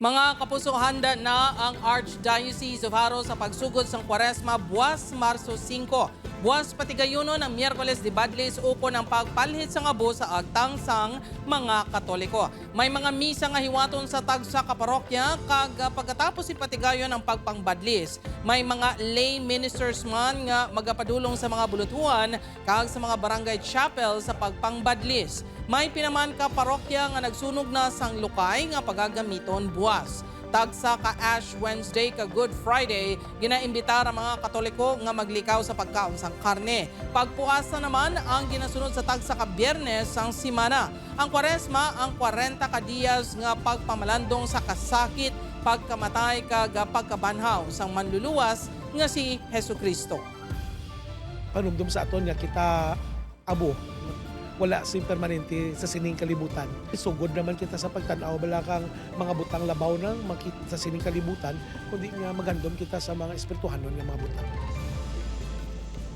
Mga Kapuso, handa na ang Archdiocese of Jaro sa pagsugod sang Kwaresma buwas Marso 5. Buwas patigayuno ng Miyerkules di Badlis ukon ang pagpalhit sang abo sa agtang sang mga Katoliko. May mga misa nga hiwaton sa tagsa ka parokya kag pagkatapos ipatigayon ang pagpangbadlis. May mga lay ministers man nga magapadulong sa mga bulutuan kag sa mga barangay chapel sa pagpangbadlis. May pinaman ka parokya nga nagsunog na sang lukay nga pagagamiton buwas. Tagsa ka Ash Wednesday ka Good Friday, ginaimbita ang mga Katoliko nga maglikaw sa pagkaon sang karne. Pagpuasa naman ang ginasunod sa tagsa ka Biyernes sang simana. Ang Kwaresma ang 40 ka diyas nga pagpamalandong sa kasakit, pagkamatay kag pagkabanhaw sang Manluluwas nga si Hesus Kristo. Panumdum sa aton nga kita abo wala sing permanente sa sining kalibutan. Sugod naman kita sa pagtan-aw bala kang mga butang labaw nang makita sa sining kalibutan, kundi nga magandom kita sa mga espirituhanon nga mga butang.